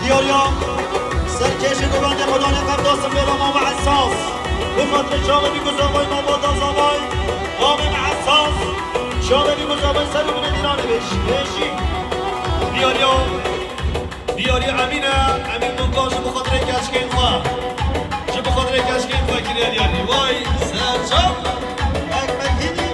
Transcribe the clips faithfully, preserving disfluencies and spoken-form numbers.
Diyariya serkêşê govendê Xwedanê Qevda Simbêla Mame Esas. Bi xatirê çavê bî guzavay Mame Dazavay. Mame Esas. Çavê bî guzavay ser û binê dîranê bêj. Bêjî. Diyariya. Diyariya Emîn e. Emîn Munka ji bi xatirê keçikên xwe. Ji bi xatirê keçikên xwe kiriye diyarî. Vay serçam. Ekmek yedî.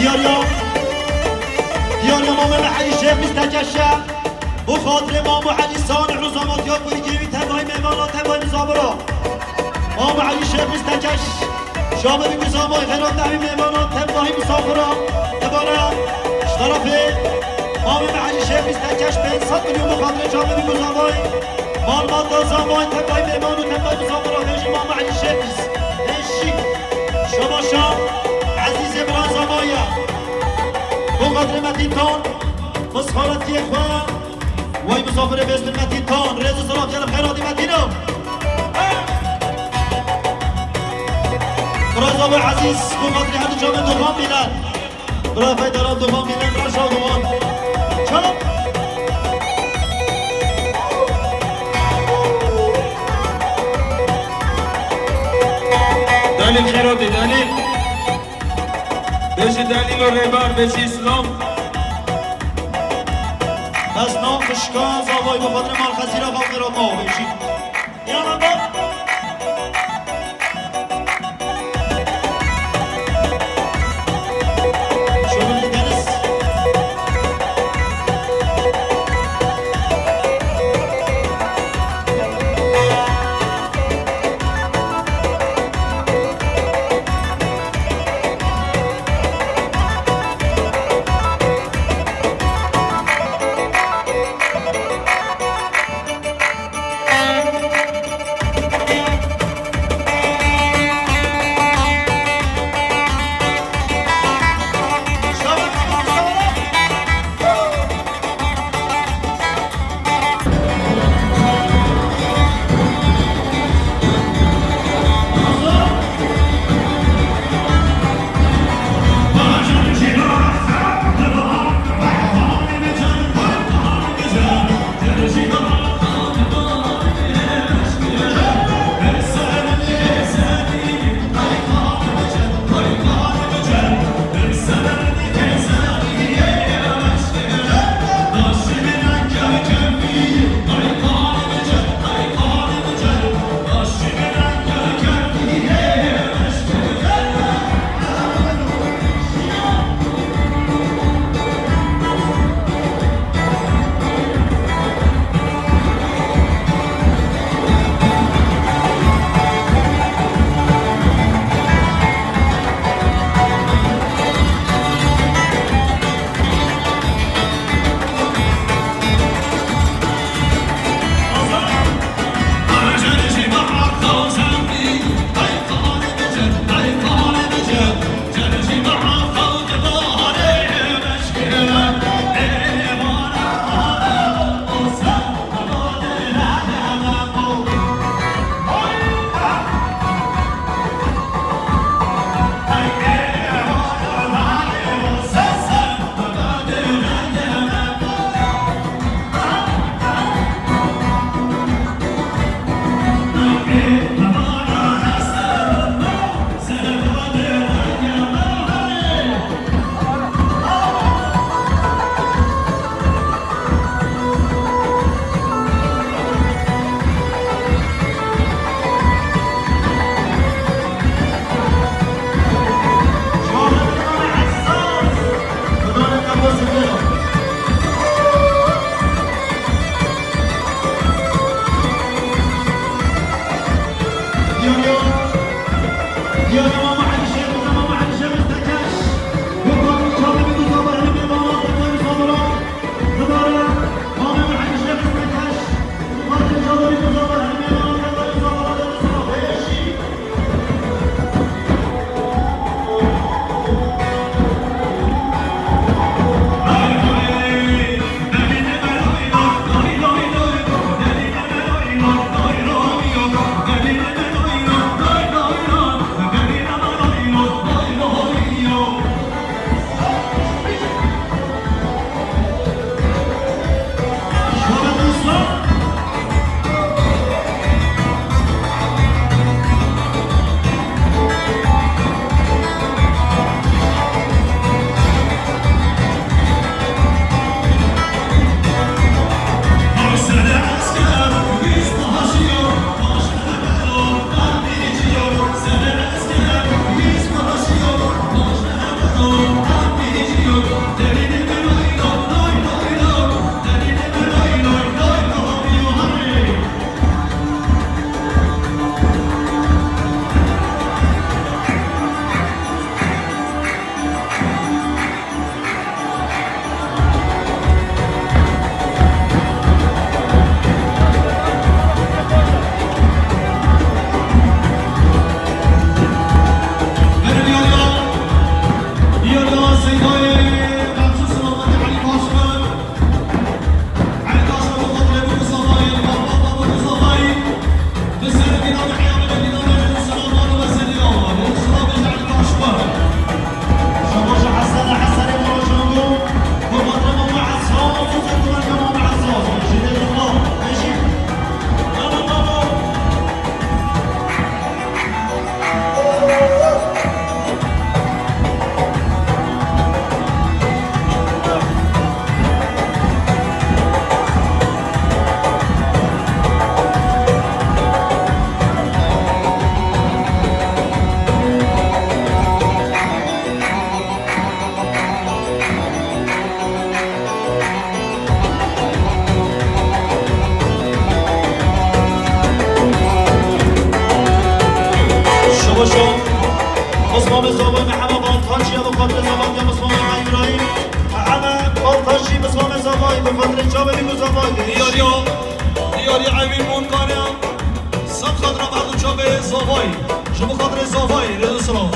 Diyariya, diyariya Mame Elî Şêx bîst tekeş e. Bo xatirê Mamo Elî Sani Rûzamatiya Kurî Girî tevayî mêvana tevayî misafira. Mamo Elî Şêx bîst tekeş. Şamê bî guzavay xêra tevî mêvana tevahî misafira. Tevana ji tarafê Mame Elî Şêx bîst tekeş pênc sed milyon bo xatirê çavê bî guzavay. Mal mal da zavay tevahî mêvan û tevahî misafira bêjî Mame Elî Şêx bîst. Eşîk. Şamaşa Ezîzê Bira Zavaya. Bo xatirê Metîn Tan. Misxaletiyê xwe. Way misafirê bêstin Metîn Tan. Rêz û selam gelek xêr hatî Metîno. Bira Zava Ezîz. Bo xatirê her du çavên doxan bîne. Bira Feydaran doxan bîne. Bira Şadoxan. Çap. Delîl xêr hatî, Delîl. Bêjî Delîl û Rêber, bêjî Îslam. Bes nan xişka zavay bi xatirê mal xezîra xalqê ra ma bêjî. Yana bak. Şovinî Deniz. Şoşo. Mismamê zavay me heme baltaşiya bi xatirê zavatiya mismamê me Îbrahîm. Heme baltaşî mismamê zavay bi xatirê çavê bî ku zavay bî. Diyariya, diyariya evîn Monkane. Sed xatira berdu çavê zavay. Ji bi xatirê zavay, rêz û silav.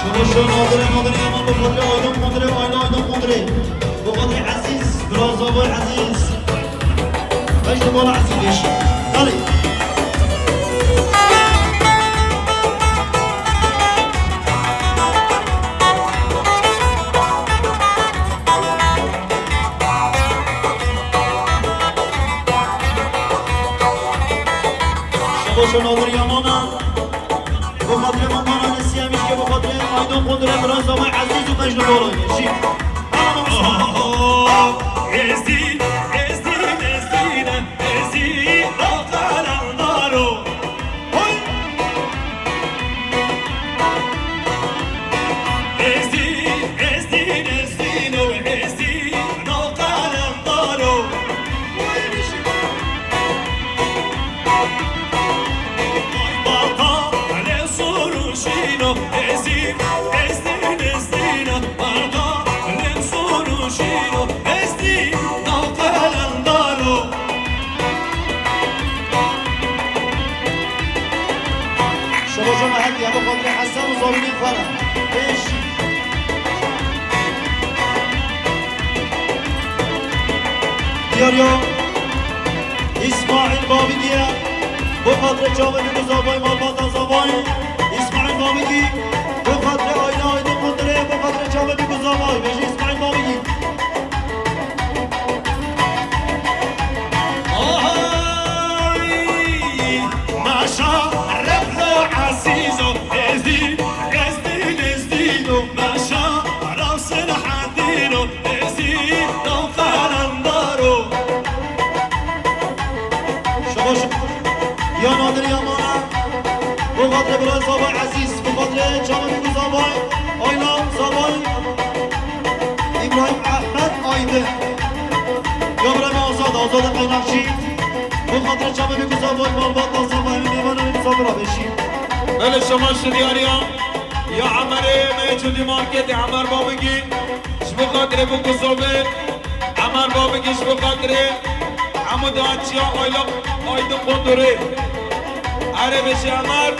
Şoşo Nadirê, Nadirê Yaman, bi xatirê Aydin Qundirê, Aydin, Aydin Qundirê. Bi xatirê Ezîz, bira zavay Ezîz. Beş numara Ezîz beş. Belê. Şoşo Nadir Yamana. Bi xatirê Mongana Nesî Emişkê, bi xatirê Aydin Qundirê, bira zavay Ezîz û beş numara. Şî. Ezîz, Ezîz, Ezîz, Ezîz, Qalandaro. Hoy! Ezî, Ezî, Ezî, Ezî, no Qalandaro. Bata, ale soru şino, Ezî, Ezî, Ezî, bata, ale soru şino, Ezî, no Qalandaro. Şoşo me hetiye bi xatirê Hesen û zarûnên xwe re. Pêş. Diyariya Îsmaîl Babîkî ye. Bi xatirê çavê bî ku zavay, malbata zavay. Îsmaîl Babîkî. Bi xatirê aîla Aydin Qundirê. Bi xatirê çavê bî ku zavay. Bêjî Îsmaîl Babîkî. Ay, maşa Reblo Ezîzo, Ezî, Ezî, Ezîzo, maşa Ravsin Hedîno, Ezî, no Qalandaro. Şabaş. Ya Nadir ya Mana. Bu xatirê bira zavay Ezîz, bu xatirê Çavê min ku zavoy malbat, nasa mayî mêvanan ku zavira beşî. Belê, şema şidiyariya ya Emerê me Cudî Marketê, Emer Babigî, ji bo xatirê bu ku zavê, Emer Babigî ji bo xatirê hemû dahatçiya Aylak Aydin Kondorê. Erê beşî Emer.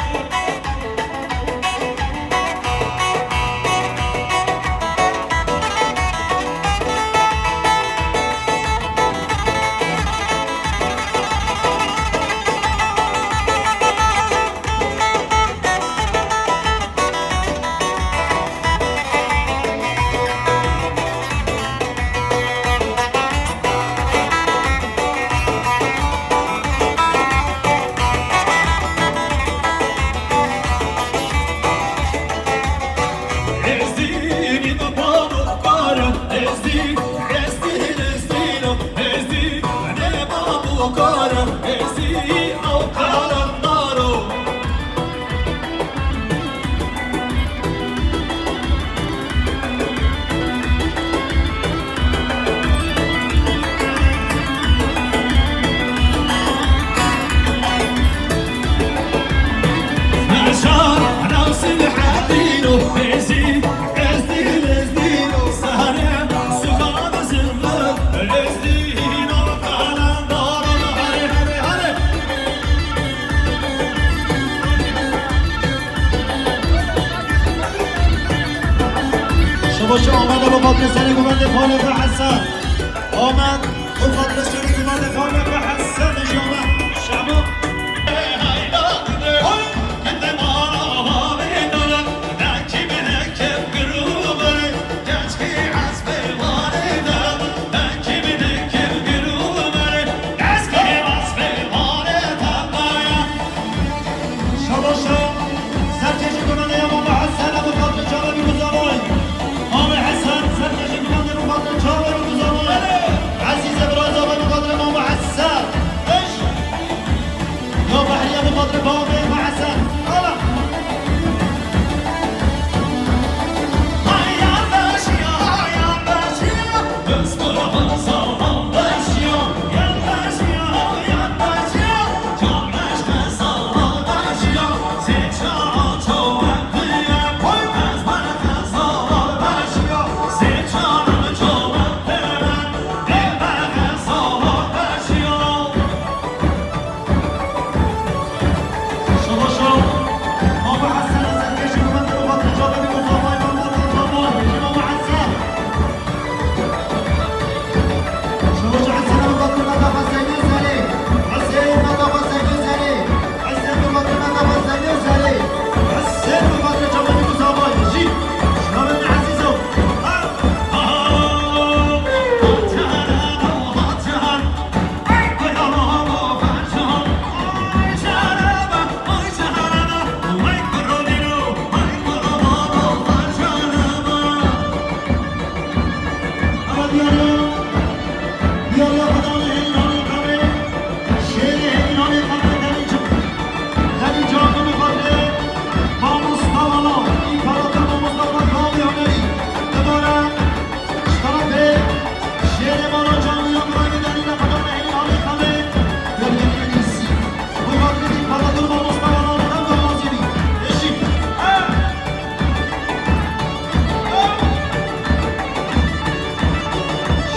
Şebaşê Amedê bi xatirê serê guvendê xalê xwe Hesen. Amed, bi xatirê serê guvendê xalê xwe Hesen, ji Amed. Şebo. Şabaşa, serkêşî gumane ya Mama Hesen, bi xatirê çavê wî ku zavay. Mama Hesen, serkêşî gumane bi xatirê çavê wî ku zavay. Ezîze, biraz zavay bi xatirê Mama Hesen. Eş. Ya Behriye, bi xatirê bavê Mama Hesen. Hala.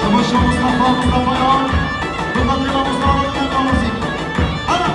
Şebaşa Mustafa, Mustafa ya. Bi xatirê Mustafa ya, Mustafa ya. Ana.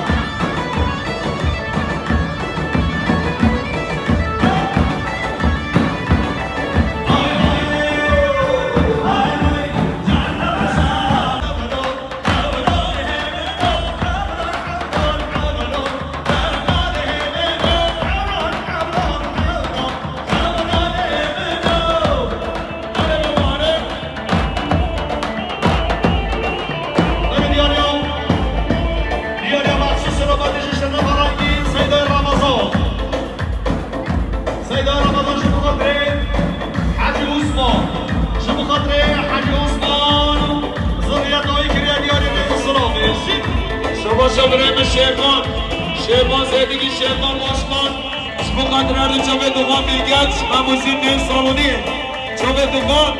Seyda Ramazan, ji bo xatirê Hecî Osman. Ji bo xatirê Hecî Osman. Zirriyet dawî kiriye diyarê rêz û silavê. Şebaşa birê min Şêrvan. Şêrvan Zêdîgî, Şêrvan Başkan. Ji bo xatirê her du çavê Dogan Bilgeç, Memûzîn nê salonî. Çavê Dogan.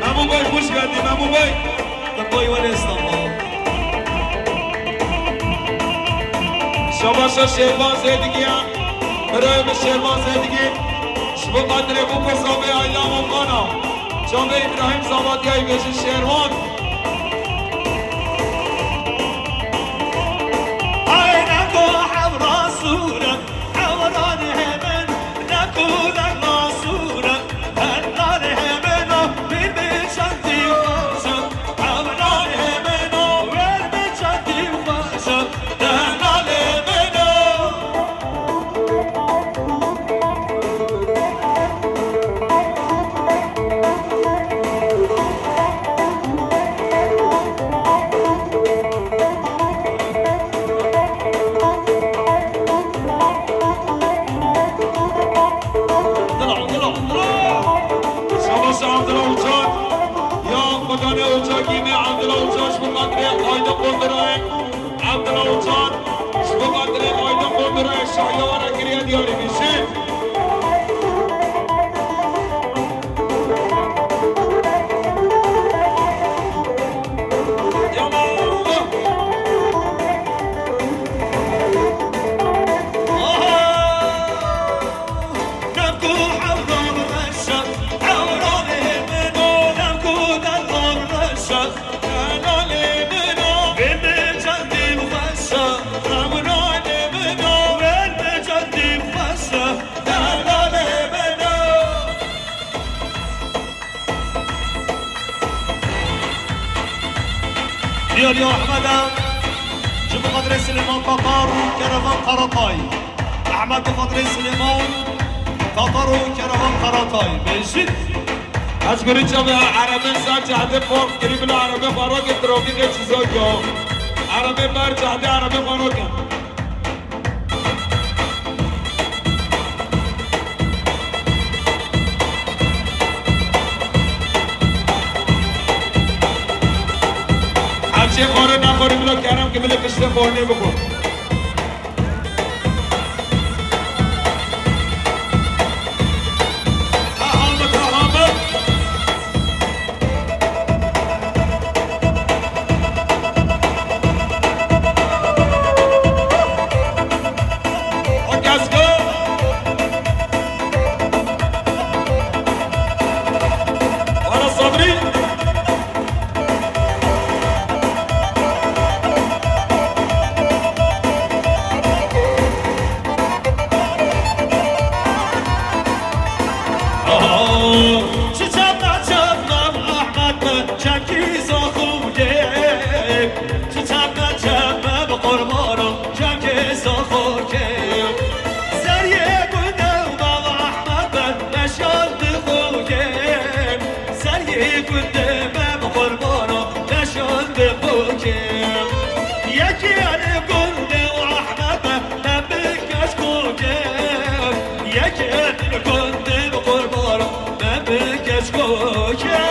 Memû Bey, hoş geldin, Memû Bey. Li Koyvan Îstanbul. Şabaşa Şêrvan Zêdigî ye. Birayê min Şêrvan Zêdigî. Ji bo xatirê Bûko Zavê Ayla Mongana. Çavê Îbrahîm Zavatiyayî bêjin Şêrvan. Ay neko hewra sûre, hewran hemin, neko dema sûre. Şabaş Abdullah Uçar. Ya Xwedanê Uçar gînê Abdullah Uçar ji bo xatirê Aydin Qundurayê. Abdullah Uçar ji bo xatirê Aydin Qundurayê şahiya we re kiriye diyarî bîşin. Diyarî Ahmed e, ji bo xatirê Silêman Tatar û Kerevan Karatay. Ahmed bi xatirê Silêman Tatar û Kerevan Karatay. Bêjin. Ez gurî çavê erebê ser cehdê park kirî bila erebê xwe rakin trafîkê çi zor ya. Erebê ber cehdê erebê xwe rakin. Her çê xwarin nexwarî bila kerem ki bilê piştê xwarinê bixwe. Ha hamid, ha hamid. O kesko. Ara Sabri. Çiçek çemem Ahmet be, çekî zaxûyê. Çiçek çemem bi qurbanim, çekî zaxûyê. Seriyê gundê me Ahmet be, meşan dixûyê. Seriyê gundê me bi qurbanim, meşan dixûyê. Yekê li gundê Ahmet be, me bi keşkûyê. Yekê li gundê bi qurbanim, me bi keşkûyê.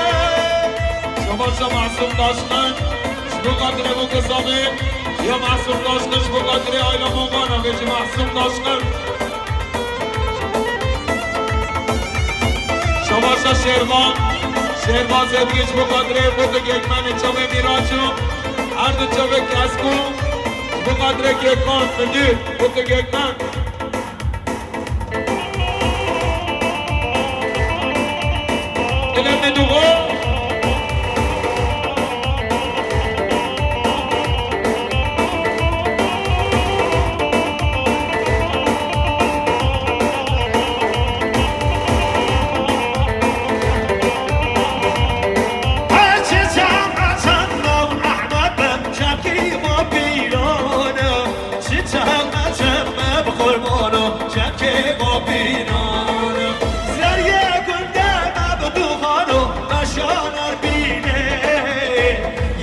Şabaşa Masum Taşkın, ji bo xatirê Bûko Zavê, ya Masum Taşkın, ji bo xatirê Ayla Mongana, bêjî Masum Taşkın. Şabaşa Şêrvan, Şêrvan Zêdigî, ji bo xatirê Xwedê Gökmenê, çavê Mîraç û her du çavê Kesko, ji bo xatirê Gökmen, Müdür, Xwedê Gökmen. Dilê min dixwe. Çiçek çemem bi qurbanim, çemkê bapînan. Zeriyê gundê me bi dûxano, meşan erbînê.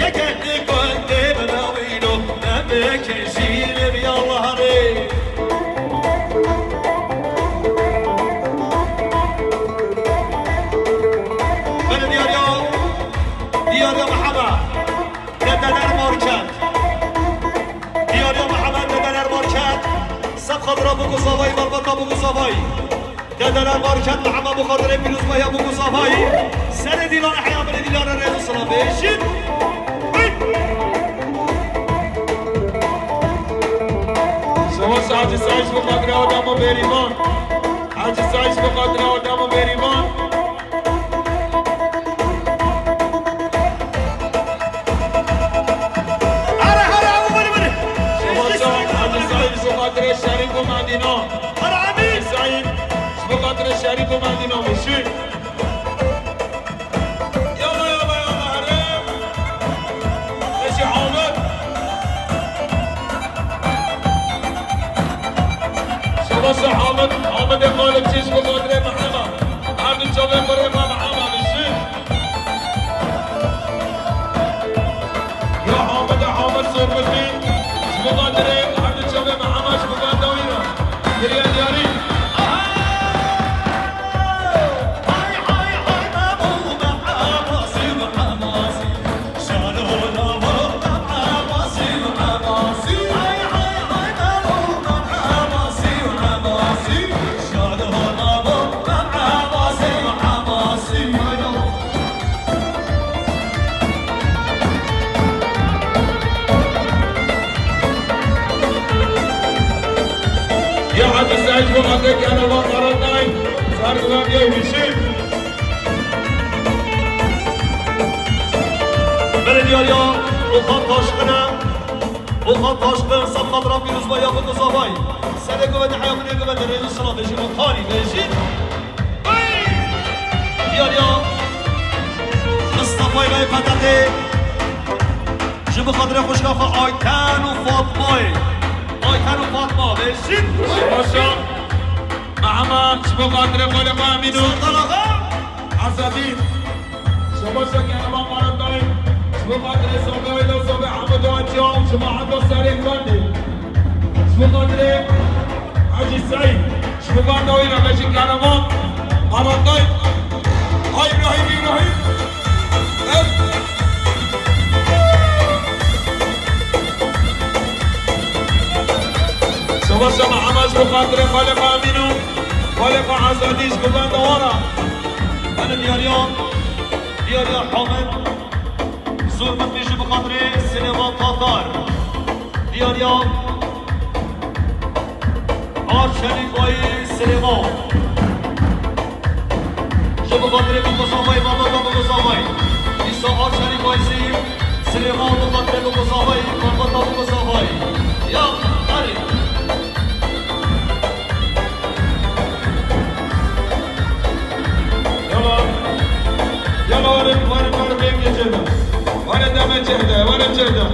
Yekê li gundê bi mewîno, me bi kejî li viyallarê. Bere diyariya, diyariya Mehema. Dedeler Market. Diyariya Mehema, Dedeler Market. Seb xatira Bûko Zavayî, malbata Bûko Zavayî. Dedeler Market, Mehema, bo xatirê pîrozbahiya Bûko Zavayî. Serê dîlanê heya, birê dîlanê rêz û silav bêjin. Hey! Hacî Saîd ji bo xatirê Adem û Bêrîvan. Hacî Saîd ji bo xatirê Adem û Bêrîvan. Here, here, ew biri, biri. Şabaş, Hacî Saîd ji bo xatirê Şerîf û Medîna. Here, Emîn. Hacî Saîd ji bo xatirê Şerîf û Medîna, bêjî. Yalla, yalla, yalla, here. Hacî Ahmet. Şabaş Ahmet, Ahmetê Xalipçî ji bo xatirê Mihema. Her du çavê xwe rê me Mihema bêjî. Ya Ahmet, Ahmet Sormilî, ji bo xatirê her du çavê Mihema ji bo benda wî re. Kiriye diyarî. Ya Hacî Saîd ji bo xatirê Kêrova Qaradayî, ser divan yê hişî. Belê diyariya Okan Taşkın e. Okan Taşkın, sed xatira pîrozbaya xwe Kozavay. Serê ku ve diheya min ê ku ve dirêj û silavê ji Okanî bêjî. Diyariya Mistefayê P T T ji bo xatirê xwişka xwe Ayten û Fatmayê. Ayten û Fatma bêjî. Şabaş. Mehema ji bo xatirê xalê xwe Emîn û Serdar Axa. Azadî. Şabaş Kêrova Qaradayî. Ji bo xatirê Sabê Ayda, Sabê Ehmeda Ciya, ji bo heta serê Xwendê. Ji bo xatirê Hacî Seîd. Ji bo benda wî re bêjî Kêrova Qaradayî. Ay Îbrahîm, Îbrahîm. Şabaş Mehema ji bo xatirê xalê xwe Emîn û xalê xwe Azadî ji bo benda wan re. Belê diyariya, diyariya Hamed Zor Mutlu ji bo xatirê Silêman Tatar. Diyariya Arşenî Bayî Silêman. Ji bo xatirê Biko Zavayî, malbata Biko Zavayî. Dîsa Arşenî Bayî zî Silêman bo xatirê Biko Zavayî, malbata Biko Zavayî. Ya, erê. Yala. Yala, were, were, were, bêkê cêde. Were deme cêde, were cêde.